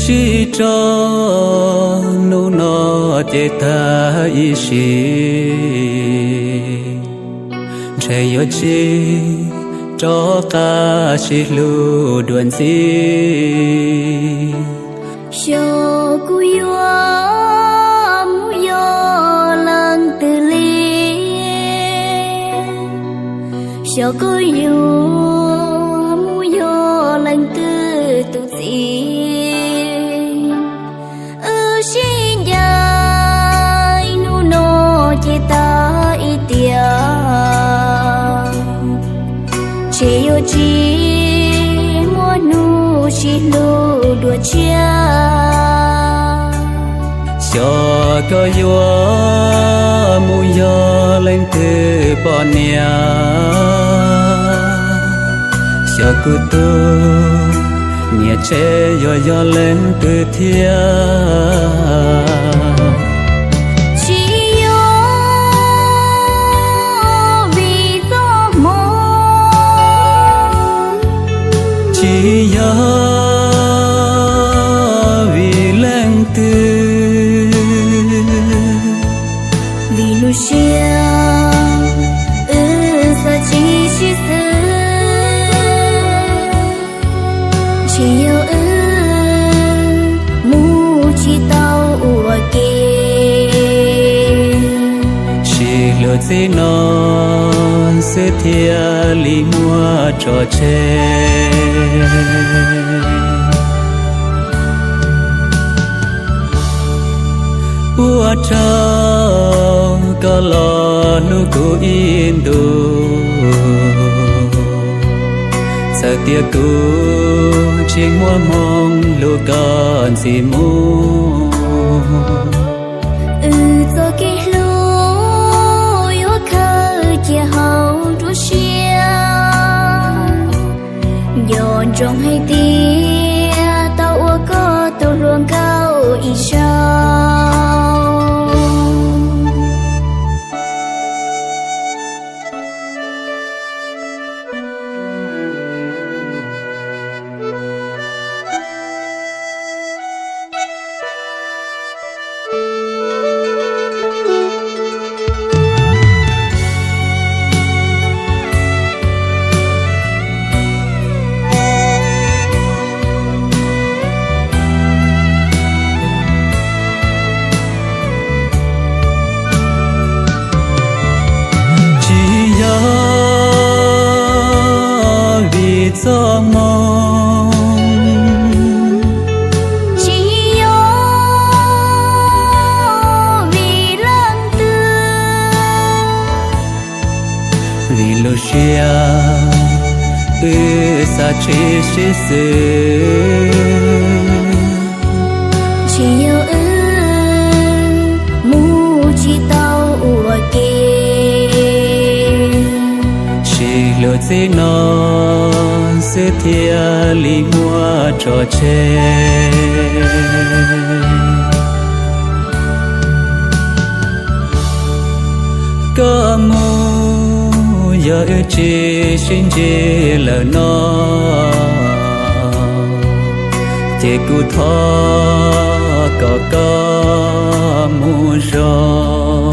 Sib tso hnub no ces tag ib sim, ntshe yuav tsis rov qab sib hlub dua ntxiv. Xyov kuv yuav mus yog leej twg li, xyov kuv yuav mus yog leej twg tus txiv. Wb sib ncaim hnub no ces tag ib tiam, ntshe yuav tsis muaj hnub sib hlub dua tshiab. Xyov koj yuav mus yog leej twg poj niam, xyov kuv tus niam tsev yuav yog leej twg thiab. Tsis yog vim txoj hmoo, tsis yog vim leej twg, vim lub siab wb xav tsis sib xws, ntshe yog wb mus tsis tau ua ke. Sib hlub txij no xwb thiaj li muaj tso tseg. Ua tsaug koj los hlub kuv ib ntus, txawm tias kuv tsis muaj hmoo hlub koj ntxiv mus. Wb txoj kev hlub yuav khaws cia hauv nruab siab, nco ntsoov hais tias tau ua koj tus hluas nkauj ib zaug. Tsis yog vim txoj hmoo, tsis yog vim leej twg, vim lub siab wb xav tsis sib xws, ntshe yog wb mus tsis tau ua ke. Sib hlub txij no xwb thiaj li muaj tso tseg. Koj mus yog wb tsis sib ntsib lawm no, ces kuv thov kom koj mus zoo.